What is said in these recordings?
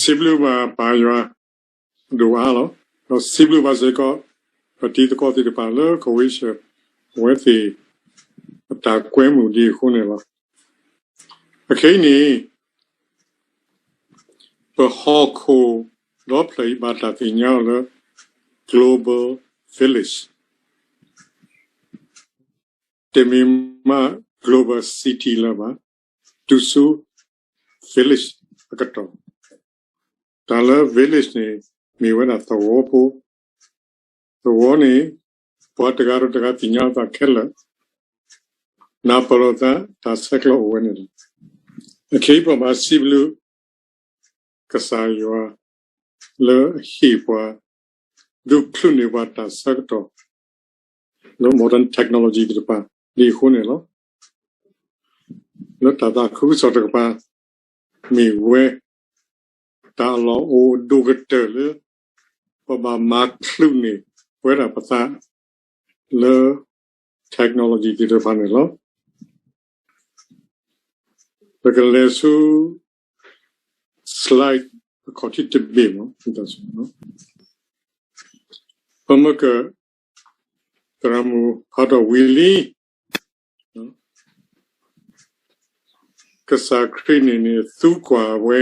စံးဘျုးဘၣ်ပၢ်ယွၤဒိၣ်အါလီၤ. ဒီးစံးဘျုးဘၣ်စ့ၢ်ကီး ပတံၤသကိးသ့ၣ်တဖၣ်လၢ ကဝံးဆၢၣ် အဝဲသ့ၣ် အတၢ်ကွဲမုာ်ဒ်အဃိန့ၣ်လီၤ. အခဲအံၤန့ၣ် ပဟီၣ်ခိၣ်ဒီဖျၢၣ်အံၤဘၣ်တၢ်သ့ၣ်ညါအီၤလၢ global village တမ့ၢ်မး global city လၢၤဘၣ်, တုၤဆူ village အကတီၢ်, တၢ်လၢ village န့ၣ် မ့ၢ်ဝဲဒၣ်သဝီဖိ, သဝီန့ၣ် ပှၤတဂၤဒီးတဂၤသ့ၣ်ညါအသးခဲလၢာ်, နၢ်ပၢၢ်လိာ်သး တၢ်ဆဲးကျိးအိၣ်ဝဲန့ၣ်လီၤ. အခဲအံၤပဘၣ်စံးဘျုး ကစၢ်ယွၤ လၢအဟ့ၣ်ပှၤ ဒုးချုးန့ၢ်ပှၤတၢ်ဆၢကတီၢ် လၢ modern technology သ့ၣ်တဖၣ် ဒ်အဃိန့ၣ်လီၤ. လၢတၢ်သးခုကစီၣ်တကပၤ မ့ၢ်ဝဲ တၢ်လီၢ်အိၣ်အဒိၣ်ကတၢၢ်လၢ ပဘၣ်မၤချုးန့ၢ်ဝဲဒၣ်ပသး လၢ technology သ့ၣ်တဖၣ်န့ၣ်လီၤ. ပကလဲၤဆူ slide အခီၣ်ထံးတဘ့ၣ်မး, ပမ့ၢ်က သရၣ်မုၣ်ဖးထီၣ်ဝံၤလံ, ကစၢ်ခရံာ်န့ၣ်န့ၣ် သူကွၢ်ဝဲ,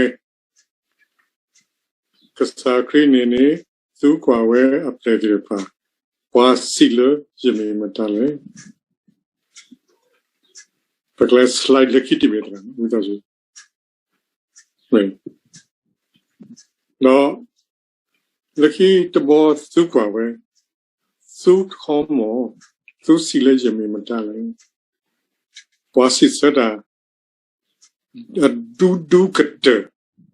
ကစၢ်ခရံာ်န့ၣ်န့ၣ် သူကွၢ်ဝဲအပျဲၢ်သ့ၣ်တဖၣ်, ပှၤစံးလၢယမ့ၢ်မတၤလဲၣ်. ပကလဲၤ slide လၢခံတဘ့ၣ်သရၣ်, ဝံသးစူၤ, ဒီး လၢခံတဘီသူကွၢ်ဝဲ, သူခီမီၢ်, သူစံးလၢယမ့ၢ်မတၤလဲၣ်. ပှၤစံးဆၢတၢ် အဒူဒူကတၢၢ်,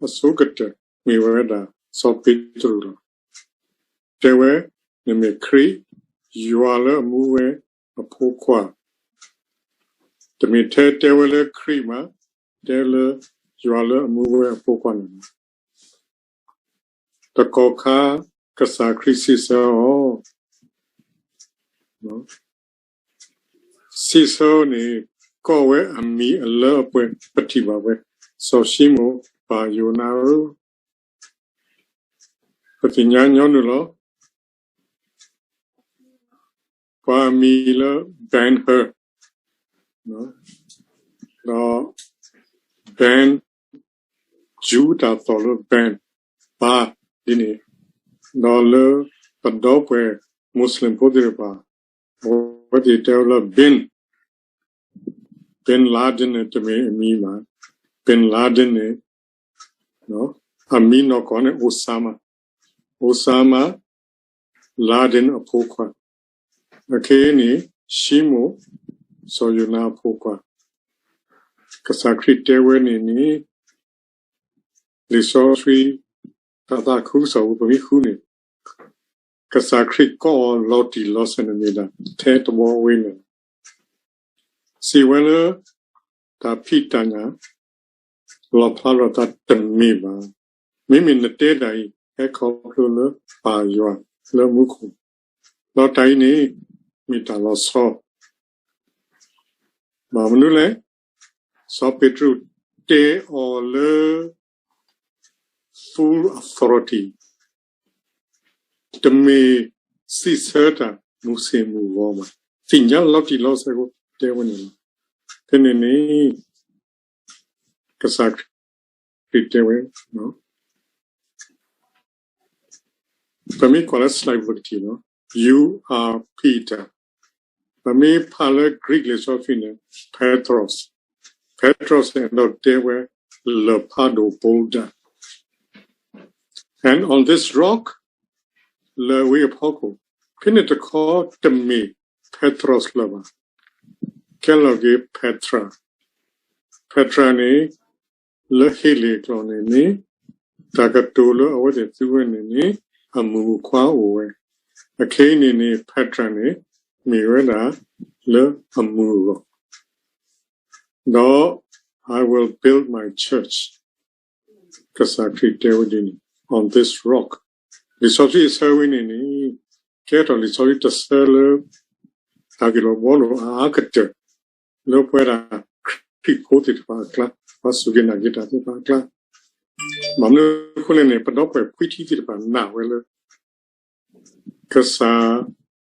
အဆိကတၢၢ် မ့ၢ်ဝဲဒၣ်စီၤပ့းတရူးလီၤ. တဲဝဲ, နမ့ၢ်ခရံာ်, ယွၤလၢအမူဝဲအဖိခွါ, တမ့ၢ်ထဲတဲဝဲလၢခရံာ်မး, တဲလၢယွၤလၢအမူဝဲအဖိခွါန့ၣ်လီၤ. တကီၢ်ခါ ကစၢ်ခရံာ်စံးဆၢအီၤ, စံးဆၢန့ၣ် ကိးဝဲအမံၤအလၢအပှဲၤ ပထံၣ်ဘၣ်ဝဲ, စီၤၡံမိၣ် ပၢ်ယိၤနါဧၢ, ပသ့ၣ်ညါညီနုၢ်လီၤ. ပှၤအမံၤလၢ Ben-Hur, ဒီး Ben ယူဒၤသီၣ်လၢ Ben ပၢ်ဒ်န့ၣ်, ဒီးလၢပဒီပုၢ်ဝဲၢ် Muslim ဖိသ့ၣ်တဖၣ် အဝဲသ့ၣ်တဲဝဲလၢ Bin, Bin Laden န့ၣ် တမ့ၢ်အမံၤဘၣ်, Bin Laden န့ၣ် အမံၤနီၢ်ကီၢ်န့ၣ် Osama, Osama Laden အဖိခွါ, အခဲအံၤန့ၣ် ၡံမိၣ် စီၤယိၤနါအဖိခွါ, ကစၢ်ခရံာ်တဲဝဲန့ၣ်န့ၣ် လံာ်စီဆှံ တၢ်သးခုကစီၣ်ပူၤ ပမ့ၢ်ဃုန့ၣ် ကစၢ်ခရံာ်ကိးအီၤလီၤတံၢ်လီၤဆဲးန့ၣ်မ့ၢ်ဒၣ် ထဲတဘီဝဲန့ၣ်, စံးဝဲလၢ တၢ်ဖံးတၢ်ညၣ် လီၤဖျါလီၤသးတမ့ၢ်ဘၣ်. မ့မ့ၢ်နတဲတၢ်အံၤ ဟဲခီဖျိလၢပၢ်ယွၤလၢမူခိၣ်, ဒီးတၢ်အံၤန့ၣ် မ့ၢ်တၢ်လီၤဆီ ဘၣ်မနုၤလဲၣ်, စီၤပ့းတရူးတဲအီၤလၢ full authority, တမ့ၢ်စံးဆၢတၢ်မုာ်ဆ့ၣ်မုာ်ဂီၤဘၣ်, သ့ၣ်ညါလီၤတံၢ်လီၤဆဲးဖိတဲဝဲန့ၣ်လီၤ. ဖဲန့ၣ်န့ၣ် ကစၢ်ခရံာ်တဲဝဲ, ပမ့ၢ်ကွၢ်လၢ slide ပကထံၣ်လီၤ, You are Peter. ပမ့ၢ်ဖးလၢ Greek လံာ်စီဆှံန့ၣ် Petros, Petros န့ၣ်ဒီးတဲဝဲ လၢၢ်ဖးဒိၣ် boulder, and on this rock, လၢၢ်ဝဲအဖီခိၣ်, ဖဲန့ၣ်တခီတမ့ၢ် Petros လၢၤဘၣ်, ကဲလီၤက့ၤ Petra, Petra န့ၣ် လၢဟ့လ့ၣ်အကျိာ်န့ၣ်န့ၣ် တၢ်ကတိၤလၢအဝဲသ့ၣ်သူဝဲန့ၣ်န့ၣ် အမုၢ်အခွါအိၣ်ဝဲ, အခဲအံၤန့ၣ်န့ၣ် Petra န့ၣ် မ့ၢ်ဝဲဒၣ်လၢအမုၢ်အဂီၢ်, ဒီး I will build my church, ကစၢ်ခရံာ်တဲဝဲဒ်န့ၣ် on this rock. လံာ်စီဆှံအဆၢဝဲန့ၣ်န့ၣ် ကဲထီၣ်လံာ်စီဆှံတဆၢလၢ တၢ်ဂ့ၢ်လိာ်ဘှီလိာ်အါအါကတၢၢ် လၢပဝဲဒၣ်ခရံာ်ဖိသ့ၣ်တဖၣ်အကျါ, ပှၤစူၢ်က့ၤနာ်က့ၤတၢ်သ့ၣ်တဖၣ်အကျါ, ဘၣ်မနုၤအဃိလဲၣ်န့ၣ် ပဒီပုၢ်ဝဲၢ်ခွံထံၣ်သ့ၣ်တဖၣ်နာ်ဝဲလၢ ကစၢ်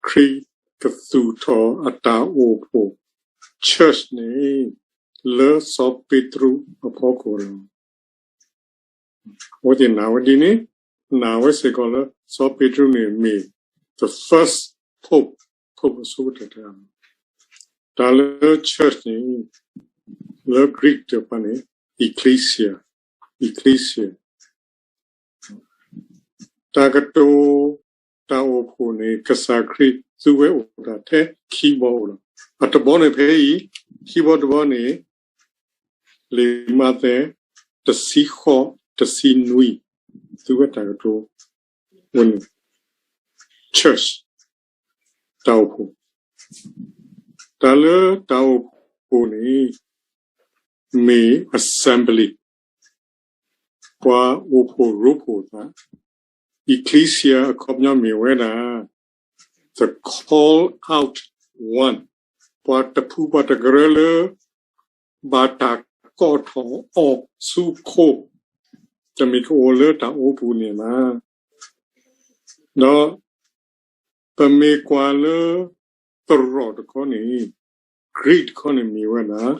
ခရံာ်ကသူၣ်ထီၣ်အတၢ်အိၣ်ဖှိၣ် church န့ၣ် လၢစီၤပ့းတရူးအဖီခိၣ်လီၤ. အဝဲသ့ၣ်နာ်ဝဲဒ်န့ၣ်, နာ်ဝဲစ့ၢ်ကီးလၢ စီၤပ့းတရူးန့ၣ်မ့ၢ် the first pope, pope အဆိကတၢၢ်တဂၤလီၤ. တၢ်လၢ church န့ၣ် လၢ Greek တပၤန့ၣ် ecclesia, ecclesia တၢ်ကတိၤတၢ်အိၣ်ဖှိၣ်န့ၣ် ကစၢ်ခရံာ်သူဝဲအိၣ်တၢ်ထဲခံဘီအိၣ်လီၤ. အတဘီန့ၣ်ဖဲအံၤ, ခံဘီတဘီန့ၣ် လံာ်မးသဲ တဆံဃိး တဆံနွံ, သူဝဲတၢ်ကတိၤဝဲန့ၣ် church တၢ်အိၣ်ဖှိၣ်, တၢ်လၢတၢ်အိၣ်ဖှိၣ်န့ၣ် မ့ၢ် assembly ပှၤအိၣ်ဖှိၣ်ရိဖှိၣ်သး, ecclesia အခီပညီမ့ၢ်ဝဲဒၣ် the call out one, ပှၤတဖုပှၤတကရၢလၢ ဘၣ်တၢ်ကိးထီၣ်အီၤဆူခိၣ်, တမ့ၢ်ကအိၣ်လၢတၢ်အိပူၤန့ၣ်ဘၣ်. ဒီးပမ့ၢ်ကွၢ်လၢသရိာ်တခီန့ၣ်, Greek တခီန့ၣ်မ့ၢ်ဝဲဒၣ်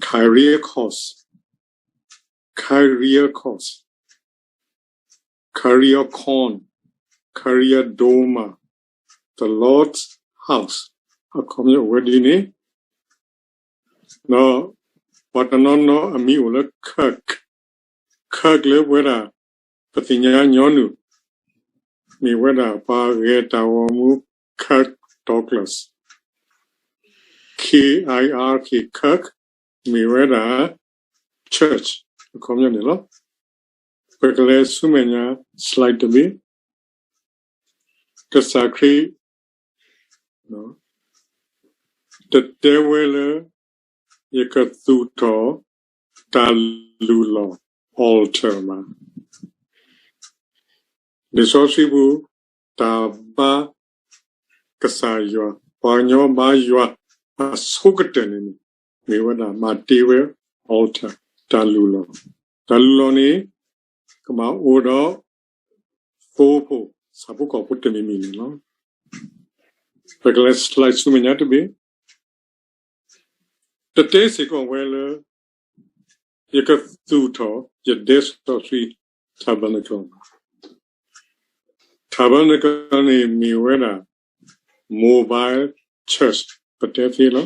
Kyriakos, Kyriakos, Kyriakon, Kyriadoma, the Lord's house, အခီပညီအိၣ်ဝဲဒ်န့ၣ်. ဒီးပှၤတနီၤနီၤအမံၤအိၣ်လၢ Kirk, Kirk လၢပဝဲဒၣ် ပသ့ၣ်ညါညီနုၢ် မ့ၢ်ဝဲဒၣ်ပှၤဂဲၤတၢ်ဂီၤမူ Kirk Douglas, K I R K, Kirk မ့ၢ်ဝဲဒၣ် church အခီပညီန့ၣ်လီၤ. ပကလဲၤဆူမဲာ်ညါ slide တဘ့ၣ်. ကစၢ်ခရံာ် တတဲဝဲလၢ ယကသူၣ်ထီၣ်တၢ်လုၢ်လီၢ် altar ဘၣ်. လံာ်စီဆှံပူၤ တၢ်ဘါကစၢ်ယွၤ, ပှၤကညီဘါယွၤအဆိကတၢၢ်န့ၣ်န့ၣ် မ့ၢ်ဝဲဒၣ်မၤတ့ဝဲ altar တၢ်လုၢ်လီၢ်. တၢ်လုၢ်လီၢ်န့ၣ် ကဘၣ်အိၣ်ဒီးသိဖိ ဆၣ်ဖိကီၢ်ဖိတမံၤမံၤန့ၣ်လီၤ. ပကလဲၤ slide ဆူမဲာ်ညါတဘ့ၣ်. တတဲစ့ၢ်ကီးဝဲလၢ ယကသူၣ်ထီၣ်ယဒဲစီဆှံ tabernacle. Tabernacle န့ၣ်မ့ၢ်ဝဲဒၣ် mobile church ပတဲသ့လီၤ.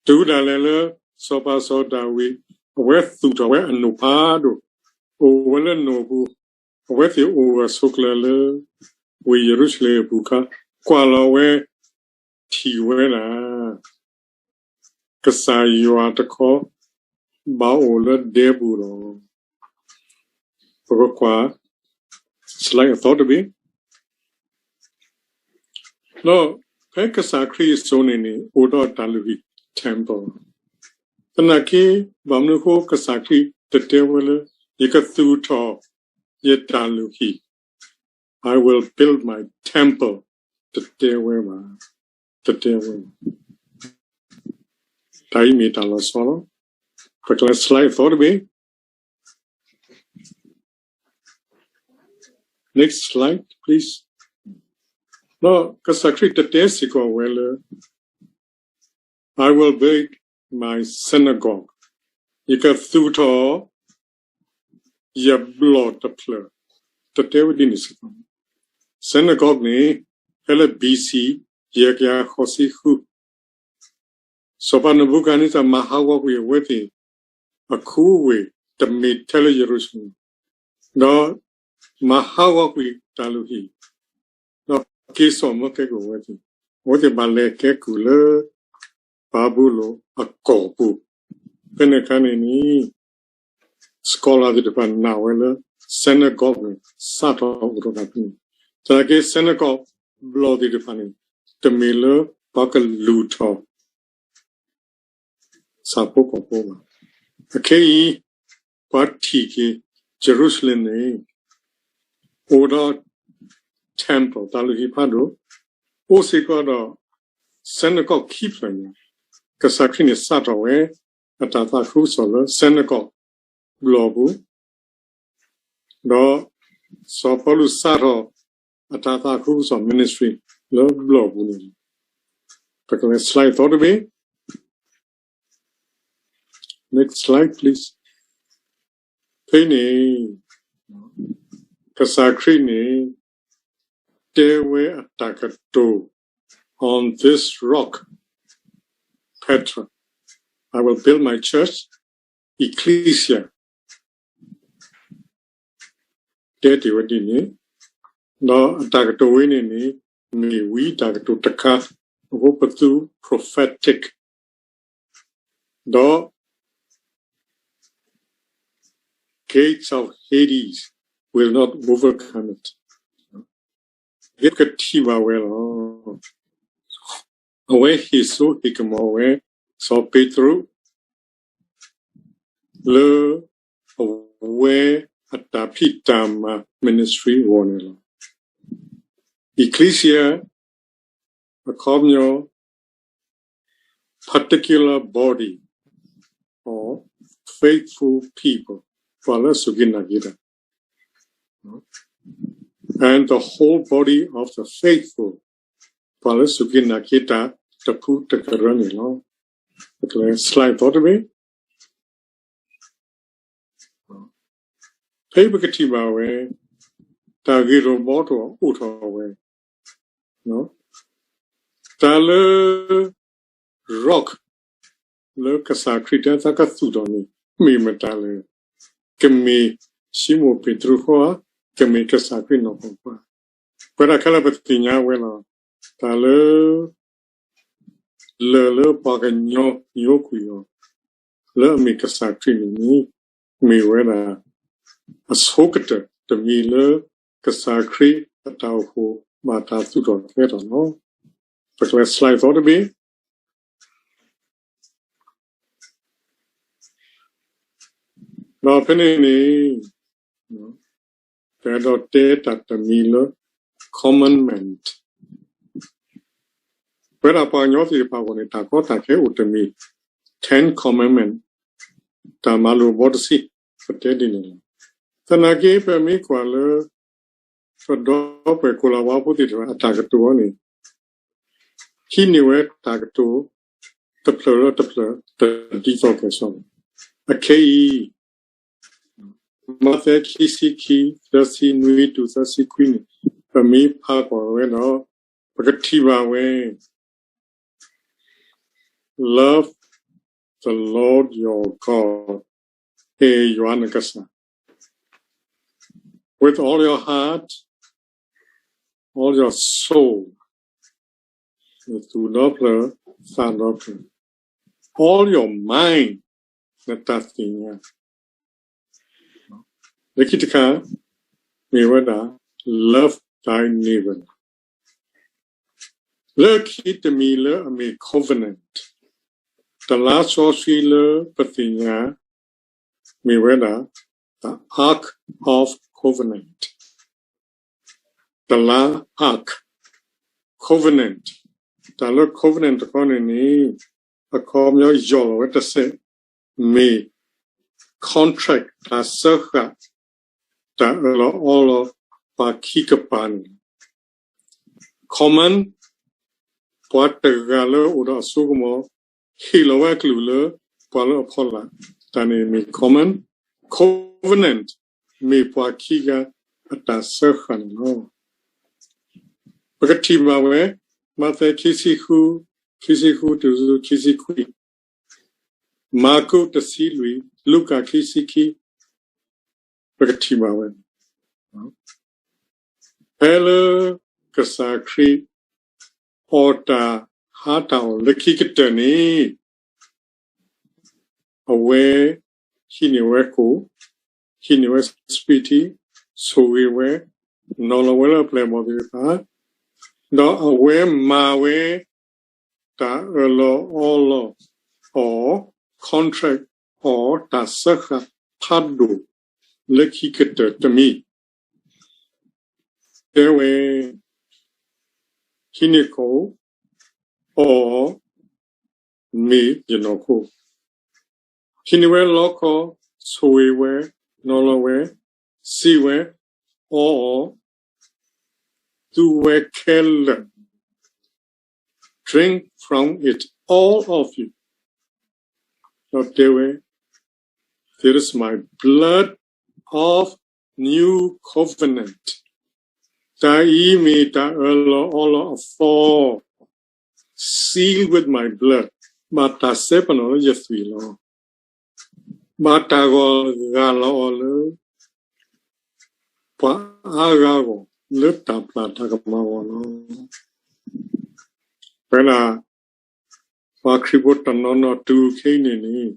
တုၤဒၣ်လဲာ်လၢ စီၤပၤစီၤဒၤဝံး အဝဲသူၣ်ထီၣ်ဝဲအနိၣ်ဖးဒိၣ် အိၣ်ဝဲလၢနိၣ်ပူၤ, အဝဲသ့ၣ်အိၣ်ဂၢၢ်ဆိးကျၢၤလၢ ဝ့ၢ်ယရူၤၡလ့ၣ်အပူၤအခါ ကွၢ်လီၤဝဲ ထံၣ်ဝဲဒၣ် ကစၢ်ယွၤတခီ ဘၣ်အိၣ်လၢဒဲပူၤလီၤ. ပကကွၢ် slide အသီတဘ့ၣ်. ဒီးဖဲကစၢ်ခရံာ်အစိၤန့ၣ်န့ၣ် အိၣ်ဒီးတၢ်လုၢ်ဟံၣ် temple. သနာ်က့ ဘၣ်မနုၤအဃိကစၢ်ခရံာ်တတဲဝဲလၢ ယကသူၣ်ထီၣ်ယတၢ်လုၢ်ဟံၣ် I will build my temple တတဲဝဲဘၣ်, တတဲဝဲဘၣ်. တၢ်အံၤမ့ၢ်တၢ်လီၤဆီလီၤ. ပကလဲၤ slide အသီတဘ့ၣ်. Next slide, please. ဒီးကစၢ်ခရံာ်တတဲစ့ၢ်ကီးဝဲလၢ I will build my synagogue. ယကသူၣ်ထီၣ် ယဘျီၣ်တဖျၢၣ်, တတဲဝဲဒ်န့ၣ်စ့ၢ်ကီး. Synagogue န့ၣ် ဖဲလၢ B C ယဲၢ်ကယၤဃိးဆံဃု စီၤပၤနဘူၤခၣ်န့စၢ် မၤဟးဂီၤကွံာ်အဝဲသ့ၣ် အခူအဝ့ၢ် တမ့ၢ်ထဲလၢယရူၤၡလ့ၣ်, ဒီးမၤဟးဂီၤကွံာ်တၢ်လုၢ်ဟံၣ်, ဒီးက့ၤစိာ်မၢကဲကုၢ်အဝဲသ့ၣ်, အဝဲသ့ၣ်ဘၣ်လဲၤကဲကုၢ်လၢ ဘၤဘူလိၣ်အကီၢ်ပူၤ. ဖဲန့ၣ်အခါန့ၣ်န့ၣ် scholar သ့ၣ်တဖၣ်နာ်ဝဲလၢ synagogue န့ၣ် စးထီၣ်အိၣ်ထီၣ်တၢ်ဖဲန့ၣ်, သနာ်က့ synagogue ဘျီၣ်သ့ၣ်တဖၣ်န့ၣ် တမ့ၢ်လၢပှၤကလုၢ်ထီၣ် ဆၣ်ဖိကီၢ်ဖိဘၣ်. အခဲအံၤ ပှၤထံၣ်က့ၤ ယရူၤၡလ့ၣ်န့ၣ် အိၣ်ဒီး temple တၢ်လုၢ်ဟံၣ်ဖးဒိၣ်, အိၣ်စ့ၢ်ကီးဒီး synagogue ခံဖျၢၣ်ညါ, ကစၢ်ခရံာ်န့ၣ်စးထီၣ်ဝဲ အတၢ်သးခုကစီၣ်လၢ synagogue ဘျီၣ်ပူၤ ဒီးစီၤပီလူးစးထီၣ်အတၢ်သးခုကစီၣ် ministry လၢဘျီၣ်ပူၤန့ၣ်လီၤ. ပကလဲၤ slide သီတဘ့ၣ်. Next slide, please. ဖဲန့ၣ် ကစၢ်ခရံာ်န့ၣ် တဲဝဲအတၢ်ကတိၤ On this rock, Peter, I will build my church, ecclesia တဲတ့ၢ်ဝဲဒ်န့ၣ်, ဒီးအတၢ်ကတိၤဝဲန့ၣ်န့ၣ် မ့ၢ်ဝံတၢ်ကတိၤတခါ, အဃိပသူ prophetic, ဒီး gates of Hades will not overcome it. ယကထံၣ်ဘၣ်ဝဲလီၤ. အဝဲဟ့ၣ်စိဟ့ၣ်ကမီၤဝဲ စီၤပ့းတရူး လၢအဝဲအတၢ်ဖံးတၢ်မၤ ministry အဂီၢ်န့ၣ်လီၤ. Ecclesia အခီပညီ particular body or faithful people ပှၤလၢအစူၢ်က့ၤနာ်က့ၤတၢ် and the whole body of the faithful ပှၤလၢအစူၢ်က့ၤနာ်က့ၤတၢ်တဖုတကရၢန့ၣ်လီၤ. ပကလဲၤ slide သီတဘ့ၣ်. ဖဲပကထံၣ်ဘၣ်ဝဲ တၢ်ဂ့ၢ်တဘီတအိၣ်ထီၣ်ဝဲ တၢ်လၢ rock လၢကစၢ်ခရံာ်တဲသးကသူၣ်ထီၣ်န့ၣ် မ့ၢ်မတၤလဲၣ်. ကမ့ၢ်ၡံမိၣ်ပ့းတရူးဃီဧါ, ကမ့ၢ်ကစၢ်ခရံာ်နီၢ်ကီၢ်ပှၤ, ပဝဲဒၣ်ခဲလၢာ်ပသ့ၣ်ညါဝဲလီၤ. တၢ်လၢ လၢၢ်လၢပှၤကညီညိကွံာ်အီၤ လၢအမ့ၢ်ကစၢ်ခရံာ်န့ၣ်န့ၣ် မ့ၢ်ဝဲဒၣ် အဆိကတၢၢ်တမံၤလၢ ကစၢ်ခရံာ်အတၢ်အိၣ်ဖှိၣ်ဘၣ်တၢ်သူၣ်ထီၣ်ကဲထီၣ်လီၤ. ပကလဲၤ slide သီတဘ့ၣ်. ဒီးဖဲန့ၣ်န့ၣ် ပအဲၣ်ဒိးတဲတၢ်တမံၤလၢ commandment ပဝဲဒၣ်ပှၤကညီသ့ၣ်တဖၣ်အဂီၢ်န့ၣ် တၢ်ကီတၢ်ခဲအိၣ်တမံၤ ten commandment တၢ်မၤလိာ်ဘီတဆံ ပတဲဒ်န့ၣ်လီၤ. သနာ်က့ ပမ့ၢ်ကွၢ်လၢ ပဒီပုၢ်ဝဲၢ်ကိၤလၤဝါဖိသ့ၣ်တဖၣ်အတၢ်ကတိၤအီၤန့ၣ် ဟံးန့ၢ်ဝဲတၢ်ကတိၤ တဖျၢၣ်လၢတဖျၢၣ် တဒ်သိးကဲၣ်ဆိးဘၣ်. အခဲအံၤ မးသဲခံဆံခံ သၢဆံနွံတုၤသၢဆံခွံန့ၣ် ပမ့ၢ်ဖးကွၢ်ဝဲဒီး ပကထံၣ်ဘၣ်ဝဲ Love the Lord your God, ဟ့ၣ်ယွၤနကစၢ် with all your heart, all your soul, နသူၣ်ဒီဖျၢၣ် သးဒီဖျၢၣ်, all your mind, နတၢ်သ့ၣ်ညါ လၢခံတခါ မ့ၢ်ဝဲဒၣ် love thy neighbor လၢခံတမံၤလၢအမ့ၢ် covenant တလါစီဆှံလၢပသ့ၣ်ညါ မ့ၢ်ဝဲဒၣ် the Ark of Covenant တလါ ark, covenant, တၢ်လၢ covenant တခီန့ၣ်န့ၣ် အခီပညီယီၢ်လီၤဝဲတစဲး မ့ၢ် contract တၢ်စၢဃာ် တၢ်အၢၣ်လီၤအီလီၤ ပှၤခံကပၤန့ၣ် common ပှၤတဂၤလၢအိၣ်ဒီးအစိကမီၤ ဟ့ၣ်လီၤဝဲအကလုၢ်လၢ ပှၤလၢအဖီလာ် တၢ်န့ၣ်မ့ၢ် common, covenant မ့ၢ်ပှၤခံဂၤအတၢ်စၢဃာ်န့ၣ်လီၤ. ပကထံၣ်ဘၣ်ဝဲ မးသဲခံဆံဃု, ခံဆံဃုတုၤခံဆံခွံ, မၢ်ကူးတဆံလွံၢ်, လူၤကၣ်ခံဆံခံ, ပကထံၣ်ဘၣ်ဝဲ ဖဲလၢကစၢ်ခရံာ် အီၣ်တၢ်ဟါတၢ်အီၣ်လၢခံကတၢၢ်န့ၣ် အဝဲ ဟံးန့ၢ်ဝဲကိၣ်, ဟံးန့ၢ်ဝဲ စပံးထံ, ဆိၣ်ဂ့ၤဝဲ, နီၤလီၤဝဲလၢအပျဲၢ်အဘီၣ်သ့ၣ်တဖၣ်, ဒီးအဝဲမၤဝဲ တၢ်အၢၣ်လီၤအီလီၤအီၤ contract အီၤ တၢ်စၢဃာ်ဖးဒိၣ် လၢခံကတၢၢ်တမံၤ တဲဝဲ ဟံးန့ၢ်ကိၣ်အီၤ မ့ၢ်ယနီၢ်ခိ, ဟံးန့ၢ်ဝဲလီခီ, ဆိၣ်ဂ့ၤဝဲ, နီၤလီၤဝဲ, စံးဝဲ, အီအီၤ, သုဝဲခဲလၢာ်, drink from it, all of you. ဒီးတဲဝဲ, This is my blood of new covenant. တၢ်အံၤမ့ၢ်တၢ်အၢၣ်လီၤအီလီၤအသီ, sealed with my blood. ဘၣ်တၢ်စဲပနီၣ်လၢယသွံၣ်လီၤ. ဘၣ်တၢ်ဂီၤဂာ်လီၤအီၤလၢ ပှၤအါဂၤအဂီၢ် လၢတၢ်ပျၢ်တၢ်ကမၣ်အဂီၢ်လီၤ. ဝဲဒၣ် ပှၤခရံာ်ဖိတနီၤနီၤတုၤခဲအံၤန့ၣ်န့ၣ်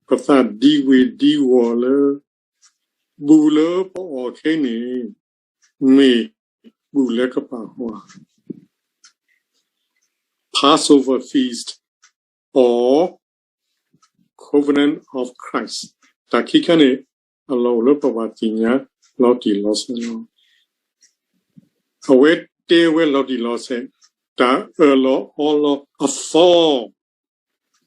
ပသးဒံကွံာ်ဒံကွံာ်လၢ ဘူၣ်လၢပအီၣ်ခဲအံၤန့ၣ် မ့ၢ်ဘူၣ်လၢကပာ်ဃုာ် Passover feast or covenant of Christ. တၢ်ခံခါန့ၣ် အလီၢ်အိၣ်လၢပဘၣ်သ့ၣ်ညါလီၤတံၢ်လီၤဆဲးလီၤ. အဝဲတဲဝဲလီၤတံၢ်လီၤဆဲး တၢ်အၢၣ်လီၤအီလီၤအသီ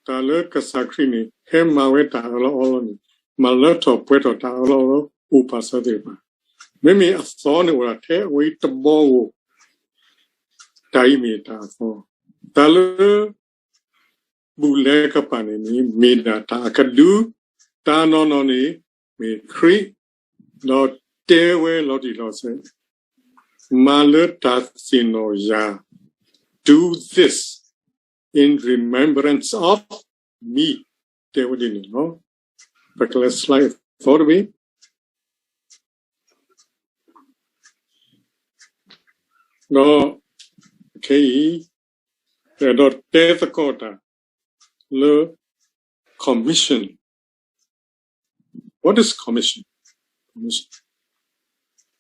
တၢ်လၢကစၢ်ခရံာ်န့ၣ် ဟဲမၤဝဲတၢ်အၢၣ်လီၤအီလီၤန့ၣ် မၤလၢထီၣ်ပှဲၤထီၣ်တၢ်အၢၣ်လီၤအီလီၤ အိၣ်ပာ်စၢၤသ့ၣ်တဖၣ်, မ့မ့ၢ်အသီန့ၣ်အိၣ်ဒၣ်ထဲအဝဲအံၤတဘီဧိၤ, တၢ်အံၤမ့ၢ်တၢ်အသီ, တၢ်လၢ ဘူၣ်လဲၤကပၤန့ၣ်န့ၣ် မ့ၢ်ဒၣ်တၢ်အကဒု, တၢ်နီၢ်နီၢ်န့ၣ် မ့ၢ်ခရံာ်, ဒီးတဲဝဲလီၤတံၢ်လီၤဆဲး, မၤလၢတၢ်သ့ၣ်နီၣ်ယၤ, do this in remembrance of me, တဲဝဲဒ်န့ၣ်လီၤ. ပကလဲၤ slide အသီတဘ့ၣ် ဒီးခဲအံၤ အဲၣ်ဒိးတဲသကိးတၢ်လၢ commission. What is commission? Commission.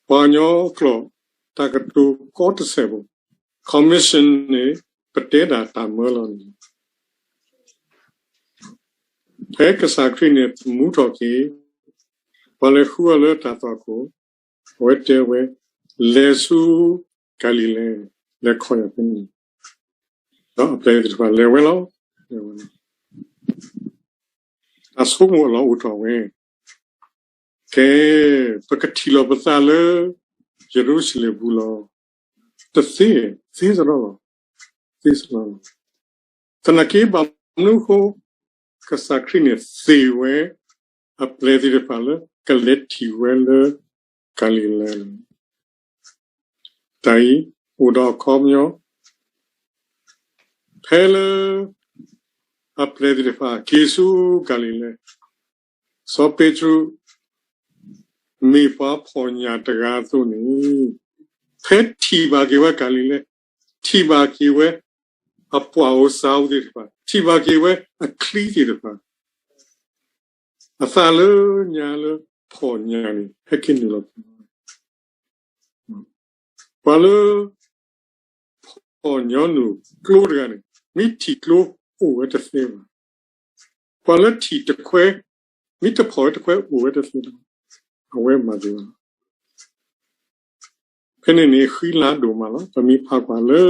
ပှၤကညီကျိာ် တၢ်ကတိၤကီတစဲးဖိ, commission န့ၣ် ပတဲဒၣ်တၢ်မၢလီၤန့ၣ် ဖဲကစၢ်ခရံာ်န့ၣ် သမူထီၣ်က့ၤ ပှၤလဲၤဃုအီၤလၢတၢ်သွၣ်ခိၣ်, အဝဲတဲဝဲ, လဲၤဆူကၤလံၤလဲၣ်, လဲၤခီယၤဖဲန့ၣ်, ဒီးအပျဲၢ်သ့ၣ်တဖၣ်လဲၤဝဲလီၤ. တၢ်ဆိကမိၣ်အလီၢ်အိၣ်ထီၣ်ဝဲ, ကဲ, ပကထံၣ်လီၤပသးလၢ ယရူၤၡလ့ၣ်ပူၤလီၤ. တသ့, သ့စရီလီၤ, သ့စရီလီၤ. သနာ်က့ ဘၣ်မနုၤအဃိ ကစၢ်ခရံာ်န့ၣ်သ့ၣ်ဝဲ အပျဲၢ်သ့ၣ်တဖၣ်လၢ ကလဲၤထံၣ်ဝဲလၢ ကၤလံၤလဲၣ်လီၤ. တၢ်အံၤအိၣ်ဒီးအခီပညီ, ဖဲလၢ အပျဲၢ်သ့ၣ်တဖၣ်က့ၤဆူကၤလံၤလဲၣ်, စီၤပ့းတရူး မ့ၢ်ပှၤဖှီၣ်ညၣ်တဂၤအသိးန့ၣ်, ဖဲထံၣ်ဘၣ်က့ၤဝဲကၤလံၤလဲၣ်, ထံၣ်ဘၣ်က့ၤဝဲ အပှၤအိၣ်စၢ်အိၣ်သ့ၣ်တဖၣ်, ထံၣ်ဘၣ်က့ၤဝဲအချံသ့ၣ်တဖၣ်, အသးလၢညါလၢဖှီၣ်ညၣ်န့ၣ် ဟဲက့ၤနုာ်လီၤက့ၤ ပှၤလၢ ဖှီၣ်ညီနုၢ်ကျိတဂၤန့ၣ် မ့ၢ်ထံၣ်ကျိအိၣ်ဝဲတသ့ဘၣ်. ပှၤလၢထံၣ်တခွဲ, မ့ၢ်တဖှီၣ်ဝဲတခွဲအိၣ်ဝဲတသ့ဘၣ်. အဝဲမၤသ့ဘၣ်. ဖဲန့ၣ်န့ၣ် ဃံလၤဒိၣ်မးလီၤ. ပမ့ၢ်ဖးကွၢ်လၢ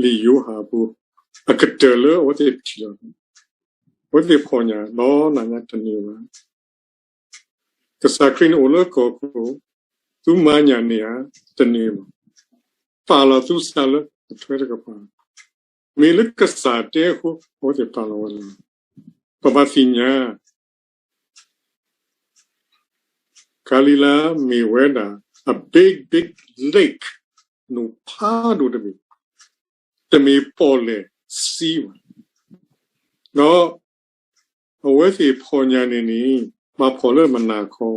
လံာ်ယိၤဟၣ်အပူၤ အကတၢၢ်လၢအဝဲသ့ၣ်ထံၣ်လီၤ, အဝဲသ့ၣ်ဖှီၣ်ညၣ်ဒီးနၤညါတန့ၢ်ဘၣ်. ကစၢ်ခရံာ်န့ၣ်အိၣ်လၢကီၢ်ခိၣ်, သုမၤညၣ်န့ၢ်ဧါ, တန့ၢ်ဘၣ်. ပာ်လီၤသုစၢ်လၢအထွဲတကပၤ, မ့ၢ်လၢကစၢ်တဲအဃိ အဝဲသ့ၣ်ပာ်လီၤဝဲလီၤ. ပဘၣ်သ့ၣ်ညါ ကၤလံၤလါမ့ၢ်ဝဲဒၣ် a big big lake, နိၣ်ဖးဒိၣ်တဘ့ၣ်, တမ့ၢ်ပီၣ်လဲၣ်စံဘၣ်. ဒီး အဝဲသ့ၣ်ဖှီၣ်ညၣ်န့ၣ်န့ၣ် ဘၣ်ဖှီၣ်လၢမုၢ်နၤခီ,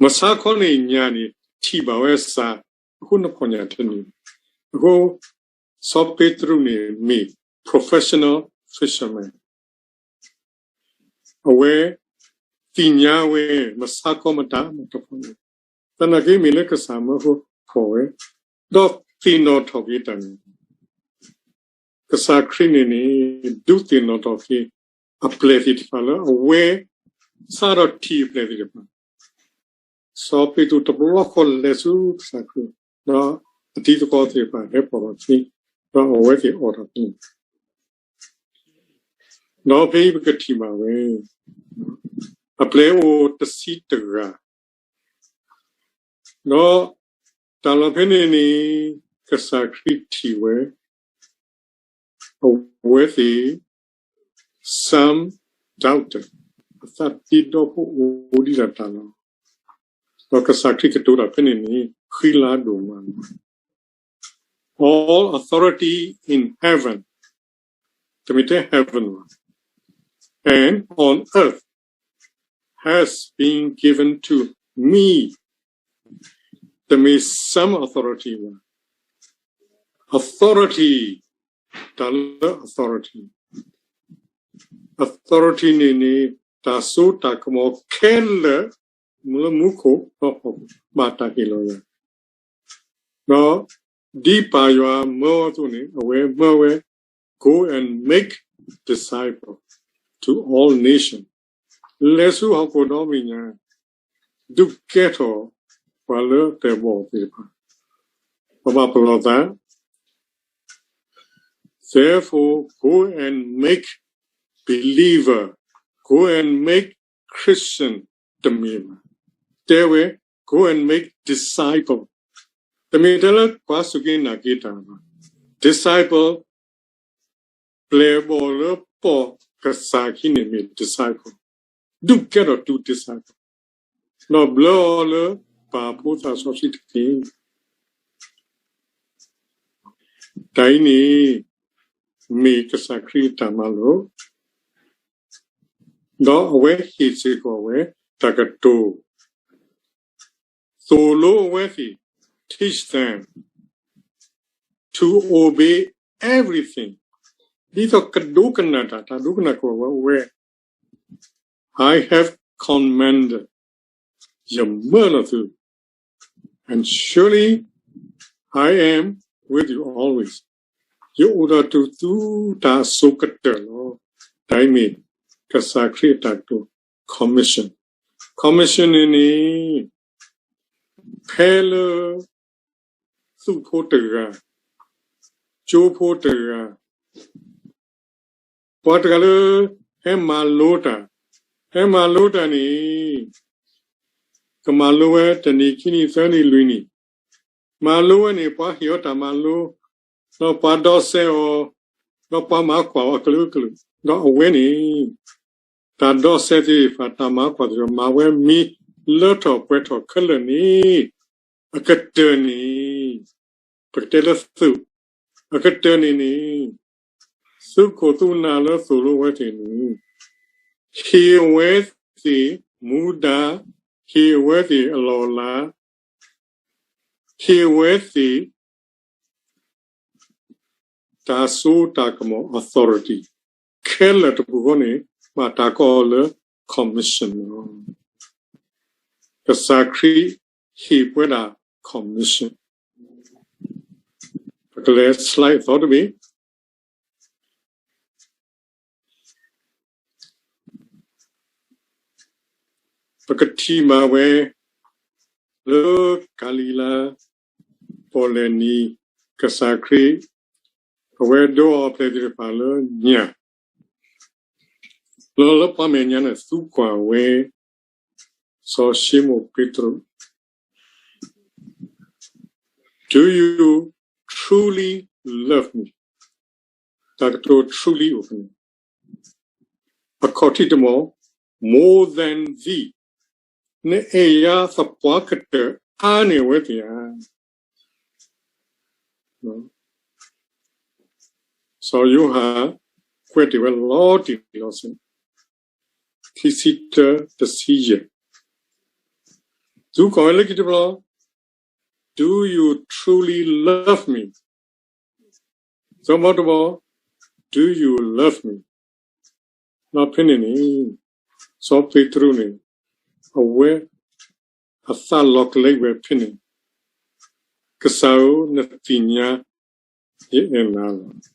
မုၢ်ဆါခီန့ၣ်ညါန့ၣ် ထံၣ်ဘၣ်ဝဲစၢ်, အဃိနဖှီၣ်ညၣ်တန့ၢ်. အဃိ စီၤပ့းတရူးန့ၣ်မ့ၢ် professional fisherman, အဝဲ သ့ၣ်ညါဝဲ မုၢ်ဆါခီမတၤမတၤဖှီၣ်ညၣ်, သနာ်က့မ့ၢ်လၢကစၢ်မၢဖိဖှီၣ်ဝဲ, ဒီးသ့ၣ်နီၣ်ထီၣ်က့ၤတၢ်န့ၣ် ကစၢ်ခရံာ်န့ၣ်န့ၣ် ဒုးသ့ၣ်နီၣ်ထီၣ်က့ၤ အပျဲၢ်သ့ၣ်တဖၣ်လၢအဝဲ စးထီၣ်ထံၣ်အပျဲၢ်သ့ၣ်တဖၣ်, စီၤပ့းတရူးတဘျီဃီလဲၤဆူကစၢ်ခရံာ်, ဒီးအတံၤသကိးသ့ၣ်တဖၣ်ဟဲပိာ်ထီၣ်သ့, ဒီးအဝဲသ့ၣ်အိးထီၣ်သ့, ဒီးဖဲအံၤပကထံၣ်ဘၣ်ဝဲ, အ အပျဲၢ်အိၣ်တဆံတဂၤ, ဒီးတၢ်လီၢ်ဖဲန့ၣ်န့ၣ် ကစၢ်ခရံာ်ထံၣ်ဝဲ အဝဲသ့ၣ် some doubter, အသးတ့ဒီဖိအိၣ်ဒံးတၢ်တၢ်လီၤ. ဒီးကစၢ်ခရံာ်ကတိၤတၢ်ဖဲန့ၣ်န့ၣ် ဃံလၤဒိၣ်မးလီၤ. All authority in heaven, တမ့ၢ်ထဲ heaven ဘၣ်, and on earth has been given to me, တမ့ၢ် some authority ဘၣ်, authority, တၢ်လၢ authority, authority န့ၣ်န့ၣ် တၢ်စိတၢ်ကမီၤခဲလၢာ် လၢမူခိၣ် ဘၣ်တၢ်ဟ့ၣ်လီၤယၤ ဒီးဒ်ပၢ်ယွၤမၢအီၤအသိးန့ၣ် အဝဲမၢဝဲ Go and make disciple to all nation, လဲၤဆူဟီၣ်ခိၣ်ဒီဘ့ၣ်ညါ, ဒုးကဲထီၣ်ပှၤလၢအတၢၣ်ဘီၣ်သ့ၣ်တဖၣ်, ပဘၣ်ပလီၢ်သး Therefore, go and make believer, go and make Christian တမ့ၢ်ဘၣ်. တဲဝဲ go and make disciple, တမ့ၢ်ထဲလၢပှၤစူၢ်က့ၤနာ်က့ၤတၢ်ဘၣ်. Disciple ပျဲၢ်ဘီၣ်လၢပိာ်ကစၢ်ခံန့ၣ်မ့ၢ် disciple, ဒုးကဲထီၣ်တုၤ disciple, ဒီးဘျၢအီၤလၢပၢ်ဖိသၣ်စီဆှံတက့ၢ်. တၢ်အံၤန့ၣ် မ့ၢ်ကစၢ်ခရံာ်အတၢ်မၤလိာ်, ဒီးအဝဲဟ့ၣ်စ့ၢ်ကီးဝဲတၢ်ကတိၤ သိၣ်လိအဝဲသ့ၣ် teach them to obey everything, ဒ်သိးကဒိကနၣ်တၢ်, တၢ်ဒိကနၣ်ကီးဝဲ I have commanded, ယမၢလီၤသု, and surely I am with you always, ယအိၣ်ဒီးသုတၢ်စိၤကတၢၢ်လီၤ. တၢ်အံၤမ့ၢ်ကစၢ်ခရံာ်အတၢ်ကတိၤ commission, commission န့ၣ်န့ၣ် ဖဲလၢ သုးဖိတဂၤ, ကၠိဖိတဂၤ, ပှၤတဂၤလၢ ဟဲမၤလိတၢ်, ဟဲမၤလိတၢ်န့ၣ် ကမၤလိဝဲတနံၣ်ခံနံၣ်သၢနံၣ်လွံၢ်နံၣ်, မၤလိဝဲန့ၣ် ပှၤဟ့ၣ်အီၤတၢ်မၤလိ, ဒီးပှၤဒီးစဲအီၤ, ဒီးပှၤမၤကွၢ်အီၤအကလုာ်ကလုာ်, ဒီးအဝဲန့ၣ် တၢ်ဒီးစဲသ့ၣ်တဖၣ် တၢ်မၤကွၢ်သ့ၣ်တဖၣ် မၤဝဲမံလၢထီၣ်ပှဲၤထီၣ်ခဲလၢာ်န့ၣ်, အကတၢၢ်န့ၣ် ပကတဲလၢသုး, အကတၢၢ်န့ၣ်န့ၣ် သုးခိၣ်သုးနၢ်လၢသိၣ်လိဝဲသ့ၣ်န့ၣ် ဟ့ၣ်အဝဲသ့ၣ်မူဒါ, ဟ့ၣ်အဝဲသ့ၣ်အလီၢ်အလၤ, ဟ့ၣ်အဝဲသ့ၣ် တၢ်စိတၢ်ကမီၤ authority ခဲလၢာ်တပူၤဃီန့ၣ် ဘၣ်တၢ်ကိးအီၤလၢ commission လီၤ. ကစၢ်ခရံာ်ဟ့ၣ်ပဝဲဒၣ် commission, ပကလဲၤ slide အသီတဘ့ၣ်. ပကထံၣ်ဘၣ်ဝဲ လၢကၤလံၤလါ ပီၣ်လဲၣ်နံၤ ကစၢ်ခရံာ် အဝဲဒိးအီၤပျဲၢ်သ့ၣ်တဖၣ်လၢညၣ်, လၢလၢပှၤမဲာ်ညါန့ၣ် သံကွၢ်ဝဲ စီၤၡံမိၣ်ပ့းတရူး Do you truly love me? တၢ်ကတိၤ truly အိၣ်ဖဲန့ၣ်, အခီၣ်ထံးတမီၢ် more than these, နအဲၣ်ယၤသပှၢ်ကတၢၢ်အါန့ၢ်အဝဲသ့ၣ်ဧါ. စီၤယိၤဟၣ် ကွဲးတ့ၢ်ဝဲလီၤတံၢ်လီၤဆဲး, ခံဆံတၢ တဆံယဲၢ်, သံကွၢ်ဝဲလၢခံတဘျီ, Do you truly love me? စီၤပီတဘီ, Do you love me? ဒီးဖဲန့ၣ်န့ၣ် စီၤပ့းတရူးန့ၣ် အဝဲ အသးလီၤကလဲဝဲဖဲန့ၣ်, ကစၢ်ဧၢ, နသ့ၣ်ညါယအဲၣ်နၤလီၤ.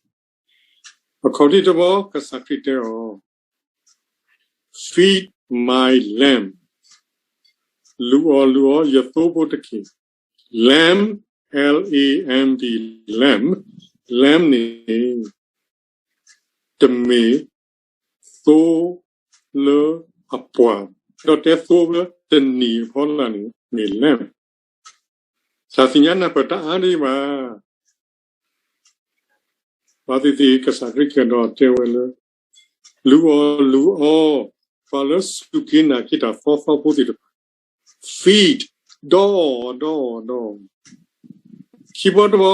အခီၣ်ထံးတဘီ ကစၢ်ခရံာ်တဲအီၤ, Feed my lamb, လူၢ်အီၣ်လူၢ်အီယသိဖိတက့ၢ်. Lamb, L A M B, lamb, lamb န့ၣ် တမ့ၢ်သိလၢအပှၢ် ဒီးတဲသိလၢတနံၤအဖီလာ်န့ၣ် မ့ၢ် lamb. တၢ်သ့ၣ်ညါနၢ်ပၢၢ်တအါဒံးဘၣ်. ဘၣ်သ့ၣ်သ့ၣ် ကစၢ်ခရံာ်ကဒီးတဲဝဲလၢ လူၤအီၣ်လူၤအီ, ပှၤလၢစူၢ်က့ၤနာ်က့ၤတၢ်သီသီဖိသ့ၣ်တဖၣ် feed, ဒီးအီၣ် ဒီးအီၣ် ဒီးအီၣ်. ခံဘီတဘီ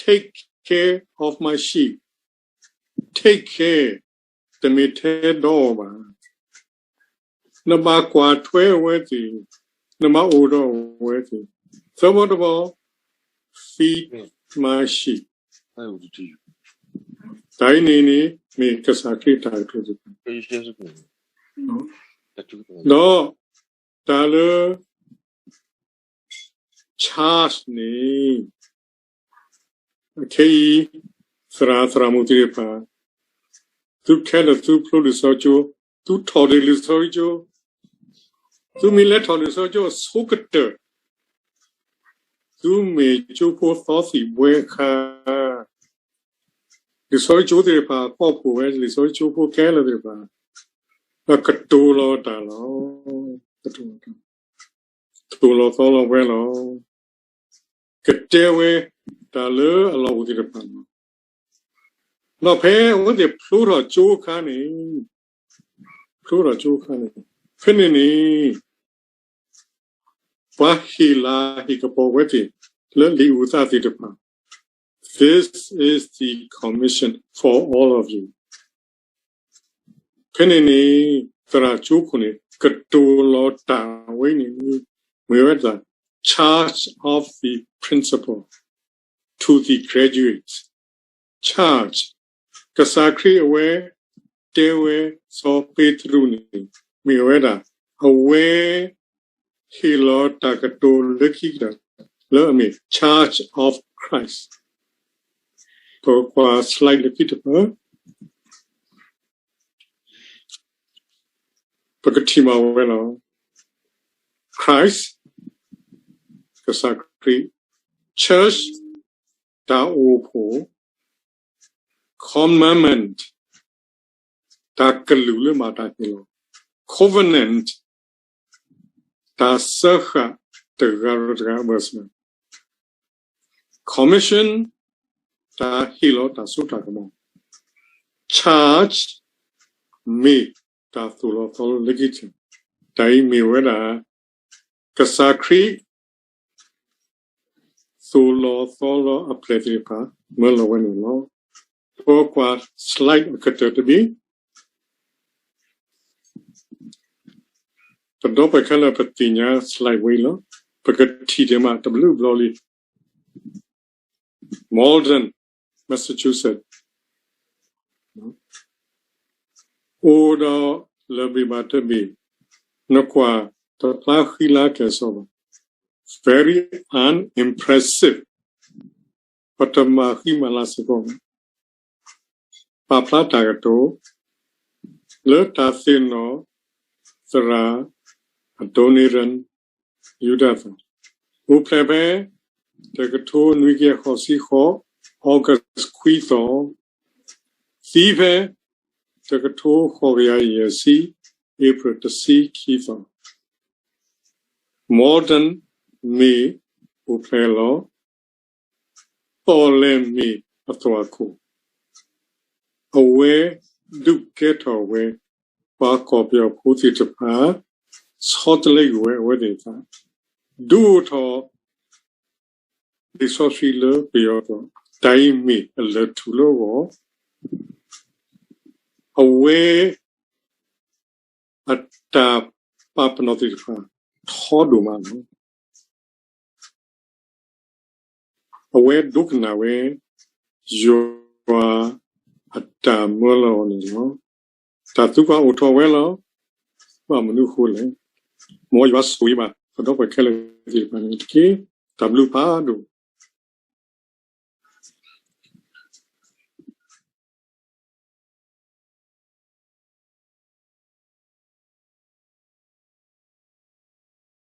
take care of my sheep, take care, တမ့ၢ်ထဲဒီးအီၣ်ဘၣ်. နဘၣ်ကွၢ်ထွဲအဝဲသ့ၣ်, နဘၣ်အိၣ်ဒီးအဝဲသ့ၣ်. သၢဘီတဘီ feed my sheep. တၢ်အံၤန့ၣ်န့ၣ် မ့ၢ်ကစၢ်ခရံာ်တၢ်ကတိၤသ့ၣ်တဖၣ်, ဒီးတၢ်လၢ charge န့ၣ် အခဲအံၤ သရၣ်သရၣ်မုၣ်သ့ၣ်တဖၣ် သုခဲလၢာ်သုဖျိလံာ်စီဆှံကၠိ, သုထီၣ်ဒံးလံာ်စီဆှံကၠိ, သုမ့ၢ်လဲၤထီၣ်လံာ်စီဆှံကၠိအဆိကတၢၢ်, သုမ့ၢ်ကၠိဖိသီသံၣ်ဘှဲအခါ, လံာ်စီဆှံကၠိသ့ၣ်တဖၣ် ကီၢ်ခိၣ်ဝဲ လံာ်စီဆှံကၠိဖိခဲလၢာ်သ့ၣ်တဖၣ် ကတိၤလီၤတၢ်လီၤ. ကတိၤလီၤတၢ် သိၣ်လီၤသီလီၤဝဲလီၤ. ကတဲဝဲတၢ်လၢအလီၢ်အိၣ်သ့ၣ်တဖၣ်လီၤ. ဒီးဖဲအဝဲသ့ၣ်ဖျိထီၣ်ကၠိအခါန့ၣ်, ဖျိထီၣ်ကၠိအခါန့ၣ်, ဖဲန့ၣ်န့ၣ် ပှၤဟ့ၣ်လၤဟ့ၣ်ကပီၤဝဲသ့ၣ်လၢလံာ်အုၣ်သးသ့ၣ်တဖၣ်, This is the commission for all of you. ဖဲန့ၣ်န့ၣ် သရၣ်ကၠိခိၣ်န့ၣ် ကတိၤလီၤတၢ်ဝဲန့ၣ် မ့ၢ်ဝဲဒၣ် charge of the principal to the graduates. Charge, ကစၢ်ခရံာ်အဝဲ တဲဝဲစီၤပ့းတရူးန့ၣ် မ့ၢ်ဝဲဒၣ် အဝဲ ဟ့ၣ်လီၤတၢ်ကတိၤလၢခံကတၢၢ် လၢအမ့ၢ် Charge of Christ. ပကွၢ် slide လၢခံတဖျၢၣ်, ပကထံၣ်ဘၣ်ဝဲလီၤ. Christ, ကစၢ်ခရံာ်, Church, တၢ်အိၣ်ဖှိၣ်, Commandment, တၢ်ကလုၢ်လၢမၤတၢ်ဟ့ၣ်လီၤ, Covenant, တၢ်စၢဃာ်တဂၤဒီးတဂၤအဘၢၣ်စၢၤ, Commission, တၢ်ဟ့ၣ်လီၤတၢ်စိတၢ်ကမီၤ, Charge, မ့ၢ်တၢ်သိၣ်လီၤသီလီၤလၢခံကတၢၢ်, တၢ်အံၤမ့ၢ်ဝဲဒၣ် ကစၢ်ခရံာ် သိၣ်လီၤသီလီၤအပျဲၢ်သ့ၣ်တဖၣ် မၢလီၤဝဲန့ၣ်လီၤ. ပကွၢ် slide အကတၢၢ်တဘ့ၣ်, ပဒီပုၢ်ဝဲၢ်ခဲလၢာ်ပသ့ၣ်ညါ slide ဝဲအံၤလီၤ. ပကထံၣ်ဒံးမးတဘျုးဘျီလံ. Malden, Massachusetts, အိၣ်ဒီးလၢၢ်ဘ့ၣ်ဘၣ်တဘ့ၣ်, နကွၢ်တဖျါဃံလၤကဲၣ်ဆိးဘၣ်, very unimpressive, ပတမၤဃံမၤလၤစ့ၢ်ကီးဘၣ်. ပာ်ဖျါတၢ်ကတိၤ လၢတၢ်သ့ၣ်နီၣ်သရၣ် Adoniram Juditha, အိၣ်ဖျဲၣ်ဖဲ တကထိနွံကယၤဃိးဆံဃိး August ခွံသီ, သံဖဲ တကထိဃိးကယၤယဲၢ်ဆံ April တဆံခံသီ. Malden မ့ၢ်အိၣ်ဖျဲၣ်လီၤ. သီၣ်လဲမ့ၢ်အသွၣ်ခိၣ်, အဝဲဒုးကဲထီၣ်ဝဲ ပှၤကီၢ်ပယီၤဖိသ့ၣ်တဖၣ် ဆီတလဲကွံာ်ဝဲအဝဲသ့ၣ်အသး, ဒုးအိၣ်ထီၣ် လံာ်စီဆှံလၢပယီၤအသိး, တၢ်အံၤမ့ၢ်အလၢၢ်ထူၣ်လၢအဂီၢ်, အဝဲ အတၢ်ပာ်ပနီၣ်သ့ၣ်တဖၣ် ထီဒိၣ်မးလီၤ. အဝဲဒိကနၣ်ဝဲ ယွၤအတၢ်မၢလီၤအီၤန့ၣ်လီၤ. တၢ်သံကွၢ်အိၣ်ထီၣ်ဝဲလီၤ. ဘၣ်မနုၤအဃိလဲၣ်. မ်ယွၤဆိၣ်ဂ့ၤဘၣ် ပဒီပုၢ်ဝဲၢ်ခဲလၢာ်သ့ၣ်တဖၣ်န့ၣ်တက့ၢ်. တၢ်ဘျုးဖးဒိၣ်.